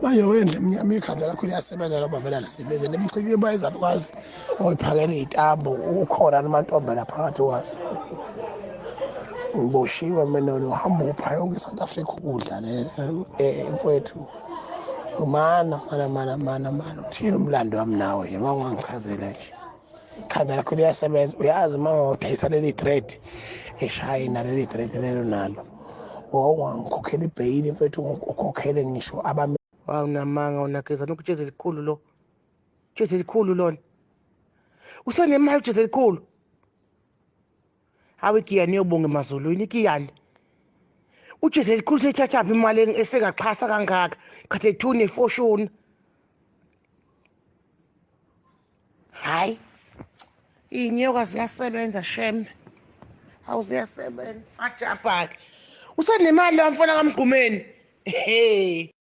Manje wendle emnyama, ikhanda lakho liyasebenza noma vele alisebenzi? Nemchikiba izalukwazi oyiphakela iy'tambo, ukhona nomantombela phakathi kwazo. Ngiboshiwe mina, uhamba upha yonke i-South Africa ukudla mfowethu. Mana mana mana mana mana, uthini umlando wami nawe nje? Uma ungangichazela nje, ikhanda lakho liyasebenza. Uyazi uma ngodayisa leli dread eshayina, leli dread lelo nalo wawungangikhokhela ibheyili mfethu, ukhokhele ngisho abame. Wawunamanga unagezana ukutshezi elikhulu lo, tshezi elikhulu lona, usenemali utshezi elikhulu. Hawu, igiyani iyobonga emazulwini, igiyani utshezi elikhulu seyithathaphi imali esengaxhasa kangaka khathi ethu nefoshuni? Hhayi, iy'nyoka ziyasebenza shembe, hawu, ziyasebenza. Ajabhake, usenemali lo mfana kaMgqumeni, he.